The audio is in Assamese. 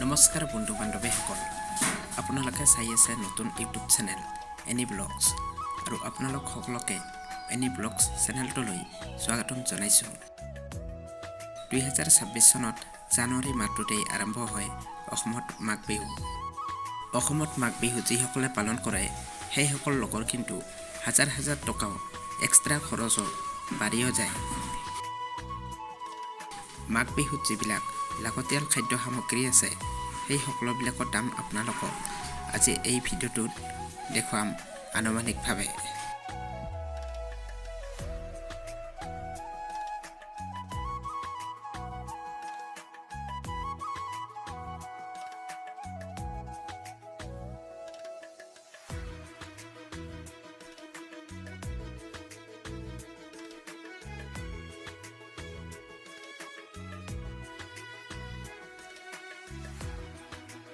নমস্কাৰ বন্ধু বান্ধৱীসকল, আপোনালোকে চাই আছে নতুন ইউটিউব চেনেল এনি ব্লগছ আৰু আপোনালোক সকলোকে এনি ব্লগছ চেনেলটোলৈ স্বাগতম জনাইছোঁ। 2026 চনত জানুৱাৰী মাহটোতেই আৰম্ভ হয় অসমত মাঘ বিহু। অসমত মাঘ বিহু যিসকলে পালন কৰে, সেইসকল লোকৰ কিন্তু হাজাৰ হাজাৰ টকাও এক্সট্ৰা খৰচো বাঢ়িও যায়। মাঘ বিহুত যিবিলাক লাগতিয়াল খাদ্য সামগ্ৰী আছে, সেই সকলোবিলাকৰ দাম আপোনালোকক আজি এই ভিডিঅ'টোত দেখুৱাম আনুমানিকভাৱে।